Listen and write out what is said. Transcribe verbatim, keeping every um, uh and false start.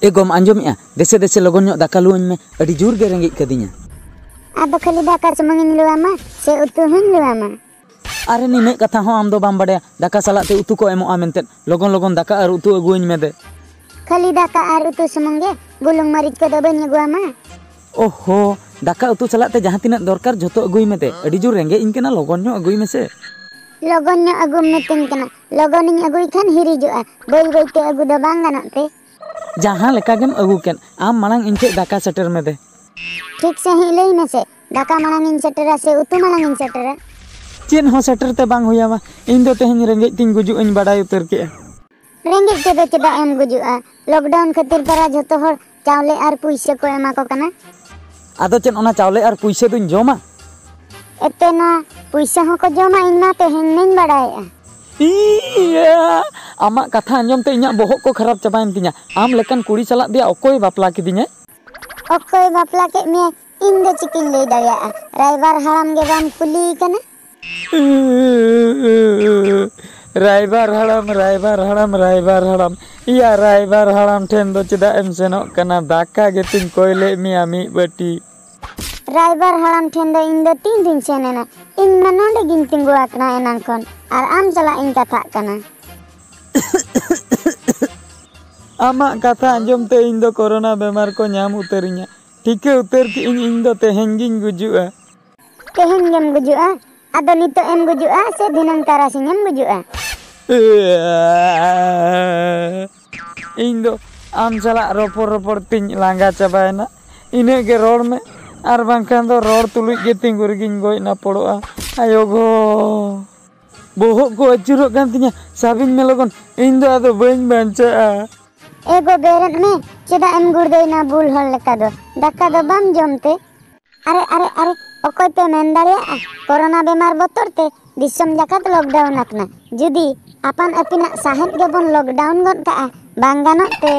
ᱮ ᱜᱚᱢ, ᱟᱸᱡᱚᱢᱮᱜᱼᱟ? ᱫᱮᱥᱮ ᱫᱮᱥᱮ ᱞᱚᱜᱚᱱ ᱧᱚᱜ ᱫᱟᱠᱟ ᱞᱩᱣᱟᱹᱧ ᱢᱮ, ᱟᱹᱰᱤ ᱡᱳᱨ ᱜᱮ ᱨᱮᱸᱜᱮᱡ ᱠᱟᱹᱫᱤᱧᱟ᱾ ᱟᱫᱚ ᱠᱷᱟᱹᱞᱤ ᱫᱟᱠᱟ ᱥᱩᱢᱩᱝ ᱤᱧ ᱞᱩᱣᱟᱢᱟ ᱥᱮ ᱩᱛᱩ ᱦᱚᱸᱧ ᱞᱩᱣᱟᱢᱟ? ᱟᱨᱮ, ᱱᱤᱱᱟᱹᱜ ᱠᱟᱛᱷᱟ ᱦᱚᱸ ᱟᱢ ᱫᱚ ᱵᱟᱢ ᱵᱟᱰᱟᱭᱟ ᱫᱟᱠᱟ ᱥᱟᱞᱟᱜ ᱛᱮ ᱩᱛᱩ ᱠᱚ ᱮᱢᱚᱜᱼᱟ ᱢᱮᱱᱛᱮ? ᱞᱚᱜᱚᱱ ᱞᱚᱜᱚᱱ ᱫᱟᱠᱟ ᱟᱨ ᱩᱛᱩ ᱟᱹᱜᱩᱣᱟᱹᱧ ᱢᱮ ᱫᱮ᱾ ᱠᱷᱟᱹᱞᱤ ᱫᱟᱠᱟ ᱟᱨ ᱩᱛᱩ ᱥᱩᱢᱩᱝ ᱜᱮ? ᱵᱩᱞᱩᱝ ᱢᱟᱹᱨᱤᱪ ᱠᱚᱫᱚ ᱵᱟᱹᱧ ᱟᱹᱜᱩᱣᱟᱢᱟ? ᱳᱦᱳ, ᱫᱟᱠᱟ ᱩᱛᱩ ᱥᱟᱞᱟᱜ ᱛᱮ ᱡᱟᱦᱟᱸ ᱛᱤᱱᱟᱹᱜ ᱫᱚᱨᱠᱟᱨ ᱡᱷᱚᱛᱚ ᱟᱹᱜᱩᱭ ᱢᱮ ᱫᱮ, ᱟᱹᱰᱤ ᱡᱳᱨ ᱨᱮᱸᱜᱮᱡ ᱤᱧ ᱠᱟᱱᱟ, ᱞᱚᱜᱚᱱ ᱧᱚᱜ ᱟᱹᱜᱩᱭ ᱢᱮᱥᱮ᱾ ᱞᱚᱜᱚᱱ ᱧᱚᱜ ᱟᱹᱜᱩᱢ ᱢᱤᱛᱟᱹᱧ ᱠᱟᱱᱟ, ᱞᱚᱜᱚᱱᱤᱧ ᱟᱹᱜᱩᱭ ᱠᱷᱟᱱ ᱦᱤᱨᱤᱡᱚᱜᱼᱟ, ᱵᱟᱹᱭ ᱵᱟᱹᱭ ᱛᱮ ᱟᱹᱜᱩ ᱫᱚ ᱵᱟᱝ ᱜᱟᱱᱚᱜ ᱛᱮ? ᱡᱟᱦᱟᱸ ᱞᱮᱠᱟ ᱜᱮᱢ ᱟᱹᱜᱩ ᱠᱮᱫ, ᱟᱢ ᱢᱟᱲᱟᱝ ᱤᱧ ᱴᱷᱮᱱ ᱫᱟᱠᱟ ᱥᱮᱴᱮᱨ ᱢᱮ ᱫᱮ᱾ ᱴᱷᱤᱠ ᱥᱟᱺᱦᱤᱡ ᱞᱟᱹᱭ ᱢᱮᱥᱮ, ᱫᱟᱠᱟ ᱢᱟᱲᱟᱝ ᱤᱧ ᱥᱮᱴᱮᱨᱟ ᱥᱮ ᱩᱛᱩ ᱢᱟᱲᱟᱝ ᱤᱧ ᱥᱮᱴᱮᱨᱟ? ᱪᱮᱫ ᱦᱚᱸ ᱥᱮᱴᱮᱨ ᱛᱮ ᱵᱟᱝ ᱦᱩᱭᱟᱢᱟ, ᱤᱧ ᱫᱚ ᱛᱮᱦᱮᱧ ᱨᱮᱸᱜᱮᱡ ᱛᱤᱧ ᱜᱩᱡᱩᱜ ᱤᱧ ᱵᱟᱰᱟᱭ ᱩᱛᱟᱹᱨ ᱠᱮᱜᱼᱟ᱾ ᱨᱮᱸᱜᱮᱡ ᱛᱮᱫᱚ ᱪᱮᱫᱟᱜ ᱮᱢ ᱜᱩᱡᱩᱜᱼᱟ? ᱞᱚᱠᱰᱟᱣᱩᱱ ᱠᱷᱟᱹᱛᱤᱨ ᱯᱟᱨᱟ ᱡᱷᱚᱛᱚ ᱦᱚᱲ ᱪᱟᱣᱞᱮ ᱟᱨ ᱯᱩᱭᱥᱟᱹ ᱠᱚ ᱮᱢᱟ ᱠᱚ ᱠᱟᱱᱟ᱾ ᱟᱫᱚ ᱪᱮᱫ ᱚᱱᱟ ᱪᱟᱣᱞᱮ ᱟᱨ ᱯᱩᱭᱥᱟᱹ ᱫᱚᱧ ᱡᱚᱢᱟ? ᱮᱛᱮ ᱱᱟ ᱯᱩᱭᱥᱟᱹ ᱦᱚᱸᱠᱚ ᱡᱚᱢᱟ, ᱤᱧ ᱢᱟ ᱛᱮᱦᱮᱧ ᱱᱟᱹᱧ ᱵᱟᱲᱟᱭᱮᱜᱼᱟ᱾ ᱤᱭᱟᱹ, ᱟᱢᱟᱜ ᱠᱟᱛᱷᱟ ᱟᱸᱡᱚᱢ ᱛᱮ ᱤᱧᱟᱹᱜ ᱵᱚᱦᱚᱜ ᱠᱚ ᱠᱷᱟᱨᱟᱯ ᱪᱟᱵᱟᱭᱮᱱ ᱛᱤᱧᱟ᱾ ᱟᱢ ᱞᱮᱠᱟᱱ ᱠᱩᱲᱤ ᱥᱟᱞᱟᱜ ᱫᱮᱭᱟ ᱚᱠᱚᱭ ᱵᱟᱯᱞᱟ ᱠᱤᱫᱤᱧᱟᱭ? ᱚᱠᱚᱭ ᱵᱟᱯᱞᱟ ᱠᱮᱫ ᱢᱮᱭᱟ, ᱤᱧ ᱫᱚ ᱪᱤᱠᱟᱹᱧ ᱞᱟᱹᱭ ᱫᱟᱲᱮᱭᱟᱜᱼᱟ? ᱨᱟᱭᱵᱟᱨ ᱦᱟᱲᱟᱢ ᱜᱮ ᱵᱟᱢ ᱠᱩᱞᱤᱭᱮ ᱠᱟᱱᱟ? ᱨᱟᱭᱵᱟᱨ ᱦᱟᱲᱟᱢ, ᱨᱟᱭᱵᱟᱨ ᱦᱟᱲᱟᱢ, ᱨᱟᱭᱵᱟᱨ ᱦᱟᱲᱟᱢ᱾ ᱤᱭᱟ, ᱨᱟᱭᱵᱟᱨ ᱦᱟᱲᱟᱢ ᱴᱷᱮᱱ ᱫᱚ ᱪᱮᱫᱟᱜ ᱮᱢ ᱥᱮᱱᱚᱜ ᱠᱟᱱᱟ? ᱫᱟᱠᱟ ᱜᱮᱛᱤᱧ ᱠᱚᱭ ᱞᱮᱫ ᱢᱮᱭᱟ ᱢᱤᱫ ᱵᱟᱹᱴᱤ᱾ ᱨᱟᱭᱵᱟᱨ ᱦᱟᱲᱟᱢ ᱴᱷᱮᱱ ᱫᱚ ᱤᱧ ᱫᱚ ᱛᱤᱱ ᱨᱤᱧ ᱥᱮᱱ ᱮᱱᱟ? ᱤᱧ ᱢᱟ ᱱᱚᱰᱮ ᱜᱤᱧ ᱛᱤᱸᱜᱩ ᱟᱠᱟᱱᱟ ᱮᱱᱟᱝ ᱠᱷᱚᱱ, ᱟᱨ ᱟᱢ ᱥᱟᱞᱟᱜ ᱤᱧ ᱠᱟᱛᱷᱟᱜ ᱠᱟᱱᱟ᱾ ᱟᱢᱟᱜ ᱠᱟᱛᱷᱟ ᱟᱸᱡᱚᱢ ᱛᱮ ᱤᱧ ᱫᱚ ᱠᱳᱨᱳᱱᱟ ᱵᱮᱢᱟᱨ ᱠᱚ ᱧᱟᱢ ᱩᱛᱟᱹᱨᱤᱧᱟ᱾ ᱴᱷᱤᱠᱟᱹ ᱩᱛᱟᱹᱨ ᱠᱮᱜᱼᱟᱹᱧ, ᱤᱧ ᱫᱚ ᱛᱮᱦᱮᱧ ᱜᱤᱧ ᱜᱩᱡᱩᱜᱼᱟ᱾ ᱛᱮᱦᱮᱧ ᱜᱮᱢ ᱜᱩᱡᱩᱜᱼᱟ? ᱟᱫᱚ ᱱᱤᱛᱚᱜ ᱮᱢ ᱜᱩᱡᱩᱜᱼᱟ ᱥᱮ ᱫᱷᱤᱱᱟᱹᱝ ᱛᱟᱨᱟᱥᱤᱧ ᱮᱢ ᱜᱩᱡᱩᱜᱼᱟ? ᱤᱧ ᱫᱚ ᱟᱢ ᱥᱟᱞᱟᱜ ᱨᱚᱯᱚᱲ ᱨᱚᱯᱚᱲ ᱛᱤᱧ ᱞᱟᱸᱜᱟ ᱪᱟᱵᱟᱭᱮᱱᱟ᱾ ᱤᱱᱟᱹᱜ ᱜᱮ ᱨᱚᱲ ᱢᱮ, ᱟᱨ ᱵᱟᱝᱠᱷᱟᱱ ᱫᱚ ᱨᱚᱲ ᱛᱩᱞᱩᱡ ᱜᱮ ᱛᱤᱸᱜᱩ ᱨᱮᱜᱤᱧ ᱜᱚᱡ ᱱᱟᱯᱚᱲᱚᱜᱼᱟ᱾ ᱟᱭᱳ ᱜᱳ, ᱵᱚᱦᱚᱜ ᱠᱚ ᱟᱹᱪᱩᱨᱚᱜ ᱠᱟᱱ ᱛᱤᱧᱟ᱾ ᱥᱟᱵᱤᱧ ᱢᱮ ᱞᱚᱜᱚᱱ, ᱤᱧ ᱫᱚ ᱟᱫᱚ ᱵᱟᱹᱧ ᱵᱟᱧᱪᱟᱜᱼᱟ᱾ ᱮ ᱜᱳ, ᱵᱮᱨᱮᱫ ᱢᱮ, ᱪᱮᱫᱟᱜ ᱮᱢ ᱜᱩᱲᱫᱟᱹᱭᱮᱱᱟ ᱵᱩᱞ ᱦᱚᱲ ᱞᱮᱠᱟ ᱫᱚ? ᱫᱟᱠᱟ ᱫᱚ ᱵᱟᱢ ᱡᱚᱢ ᱛᱮ? ᱟᱨᱮ, ᱟᱨᱮ, ᱟᱨᱮ, ᱚᱠᱚᱭ ᱯᱮ ᱢᱮᱱ ᱫᱟᱲᱮᱭᱟᱜᱼᱟ? ᱠᱳᱨᱳᱱᱟ ᱵᱮᱢᱟᱨ ᱵᱚᱛᱚᱨ ᱛᱮ ᱫᱤᱥᱚᱢ ᱡᱟᱠᱟᱛ ᱞᱚᱠᱰᱟᱣᱩᱱ ᱟᱠᱟᱱᱟ᱾ ᱡᱩᱫᱤ ᱟᱯᱟᱱ ᱟᱹᱯᱤᱱᱟᱜ ᱥᱟᱦᱮᱫ ᱜᱮᱵᱚᱱ ᱞᱚᱠᱰᱟᱣᱩᱱ ᱜᱚᱫ ᱠᱟᱜᱼᱟ, ᱵᱟᱝ ᱜᱟᱱᱚᱜ ᱛᱮ?